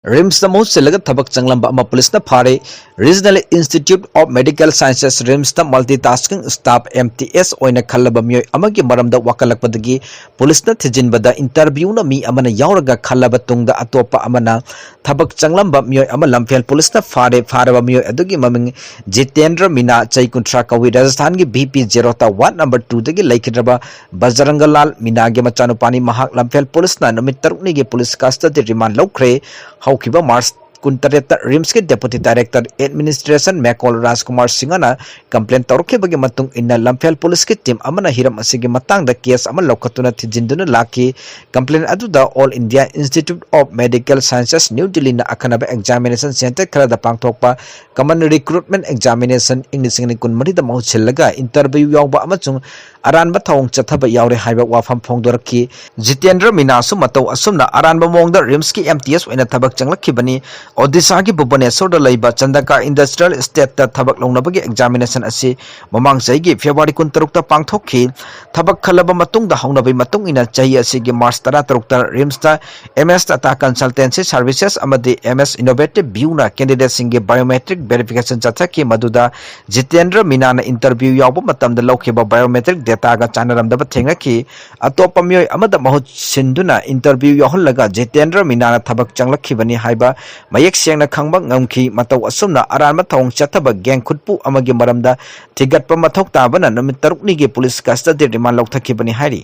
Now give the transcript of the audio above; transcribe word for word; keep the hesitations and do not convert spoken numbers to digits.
ꯔꯤꯝꯁꯇ ꯃꯍꯨꯠ ꯁꯤꯜꯂꯒ ꯊꯕꯛ ꯆꯪꯂꯝꯕ ꯑꯃ ꯄꯨꯂꯤꯁꯅ ꯐꯥꯔꯦ꯫ Regional Institute of Medical Sciences, ꯔꯤꯝꯁꯇ multitasking staff, M T S, ꯑꯣꯏꯅ ꯈꯜꯂꯕ ꯃꯤꯑꯣꯏ ꯑꯃꯒꯤ ꯃꯔꯝꯗ ꯋꯥꯀꯠꯂꯛꯄꯗꯒꯤ ꯄꯨꯂꯤꯁꯅ ꯊꯤꯖꯤꯟꯕꯗ interviewꯅ ꯃꯤ ꯑꯃꯅ ꯌꯥꯎꯔꯒ ꯈꯜꯂꯕ ꯇꯨꯡꯗ ꯑꯇꯣꯞꯄ ꯑꯃꯅ ꯊꯕꯛ ꯆꯪꯂꯝꯕ ꯃꯤꯑꯣꯏ ꯑꯃ ꯂꯝꯐꯦꯜ ꯄꯨꯂꯤꯁꯅ ꯐꯥꯔꯦ꯫ ꯐꯥꯔꯕ ꯃꯤꯑꯣꯏ ꯑꯗꯨꯒꯤ ꯃꯃꯤꯡ ꯖꯤꯇꯦꯟꯗ꯭ꯔ ꯃꯤꯅꯥ, ꯆꯍꯤ ꯀꯨꯟꯊ꯭ꯔꯥ ꯀꯧꯏ, ꯔꯥꯖꯁꯊꯥꯟꯒꯤ B P Zerota ward number twoꯗꯒꯤ ꯂꯩꯈꯤꯗ꯭ꯔꯕ ꯕꯖꯔꯪꯒ ꯂꯥꯜ ꯃꯤꯅꯥꯒꯤ ꯃꯆꯥꯅꯨꯄꯥꯅꯤ꯫ ꯃꯍꯥꯛ ꯂꯝꯐꯦꯜ ꯄꯨꯂꯤꯁꯅ ꯅꯨꯃꯤꯠ ꯇꯔꯨꯛꯅꯤꯒꯤ ꯄꯨꯂꯤꯁ custody remand ꯂꯧꯈ꯭ꯔꯦ꯫ ꯍꯧꯈꯤꯕ ꯃꯥꯔꯆ ꯀꯨꯟꯇꯔꯦꯠꯇ ꯔꯤꯝꯁꯀꯤ Deputy Director Administration ꯃꯦꯀꯣꯜ ꯔꯥꯖꯀꯨꯃꯥꯔ ꯁꯤꯡꯍꯅ complain ꯇꯧꯔꯛꯈꯤꯕꯒꯤ ꯃꯇꯨꯡ ꯏꯟꯅ ꯂꯝꯐꯦꯜ ꯄꯨꯂꯤꯁꯀꯤ team ꯑꯃꯅ ꯍꯤꯔꯝ ꯑꯁꯤꯒꯤ ꯃꯇꯥꯡꯗ case ꯑꯃ ꯂꯧꯈꯠꯇꯨꯅ ꯊꯤꯖꯤꯟꯗꯨꯅ ꯂꯥꯛꯈꯤ꯫ Complain ꯑꯗꯨꯗ All India Institute of Medical Sciences, New Delhiꯅ ꯑꯈꯟꯅꯕ examination centre ꯈꯔꯗ ꯄꯥꯡꯊꯣꯛꯄ Common Recruitment Examination ꯏꯪ ꯂꯤꯁꯤꯡ ꯑꯅꯤ ꯀꯨꯟꯃꯔꯤꯗ ꯃꯍꯨꯠ ꯁꯤꯜꯂꯒ interview ꯌꯥꯎꯕ ꯑꯃꯁꯨꯡ ꯑꯔꯥꯟꯕ ꯊꯧꯑꯣꯡ ꯆꯠꯊꯕ ꯌꯥꯎꯔꯦ ꯍꯥꯏꯕ ꯋꯥꯐꯝ ꯐꯣꯡꯗꯣꯔꯛꯈꯤ꯫ ꯖꯤꯇꯦꯟꯗ꯭ꯔ ꯃꯤꯅꯥꯁꯨ ꯃꯇꯧ ꯑꯁꯨꯝꯅ ꯑꯔꯥꯟꯕ ꯃꯑꯣꯡꯗ ꯔꯤꯝꯁꯀꯤ M T S ꯑꯣꯏꯅ ꯊꯕꯛ ꯆꯪꯂꯛꯈꯤꯕꯅꯤ꯫ ꯑꯣꯗꯤꯁꯥꯒꯤ ꯚꯨꯕꯅꯦꯁꯣꯔꯗ ꯂꯩꯕ ꯆꯟꯗꯀꯥ Industrial Estateꯇ ꯊꯕꯛ ꯂꯧꯅꯕꯒꯤ examination ꯑꯁꯤ ꯃꯃꯥꯡ ꯆꯍꯤꯒꯤ February ꯀꯨꯟꯇꯔꯨꯛꯇ ꯄꯥꯡꯊꯣꯛꯈꯤ꯫ ꯊꯕꯛ ꯈꯜꯂꯕ ꯃꯇꯨꯡꯗ ꯍꯧꯅꯕꯤ ꯃꯇꯨꯡ ꯏꯟꯅ ꯆꯍꯤ ꯑꯁꯤꯒꯤ ꯃꯥꯔꯆ ꯇꯔꯥꯇꯔꯨꯛꯇ ꯔꯤꯝꯁꯇ M S Tata Consultancy Services ꯑꯃꯗꯤ M S Innovative Viewꯅ candidateꯁꯤꯡꯒꯤ biometric verification ꯆꯠꯊꯈꯤ, ꯃꯗꯨꯗ ꯖꯤꯇꯦꯟꯗ꯭ꯔ ꯃꯤꯅꯥꯅ interview ꯌꯥꯎꯕ ꯃꯇꯝꯗ ꯂꯧꯈꯤꯕ biometric dataꯒ ꯆꯥꯟꯅꯔꯝꯗꯕ ꯊꯦꯡꯅꯈꯤ꯫ ꯑꯇꯣꯞꯄ ꯃꯤꯑꯣꯏ ꯑꯃꯗ ꯃꯍꯨꯠ ꯁꯤꯟꯗꯨꯅ interview ꯌꯥꯎꯍꯜꯂꯒ ꯖꯤꯇꯦꯟꯗ꯭ꯔ ꯃꯤꯅꯥꯅ ꯊꯕꯛ ꯆꯪꯂꯛꯈꯤꯕꯅꯤ ꯍꯥꯏꯕ ꯃꯌꯦꯛ ꯁꯦꯡꯅ ꯈꯪꯕ ꯉꯝꯈꯤ꯫ ꯃꯇꯧ ꯑꯁꯨꯝꯅ ꯑꯔꯥꯟꯕ ꯊꯧꯑꯣꯡ ꯆꯠꯊꯕ gang ꯈꯨꯠꯄꯨ ꯑꯃꯒꯤ ꯃꯔꯝꯗ ꯊꯤꯒꯠꯄ ꯃꯊꯧ ꯇꯥꯕꯅ ꯅꯨꯃꯤꯠ ꯇꯔꯨꯛꯅꯤꯒꯤ ꯄꯨꯂꯤꯁ custody remand ꯂꯧꯊꯈꯤꯕꯅꯤ ꯍꯥꯏꯔꯤ꯫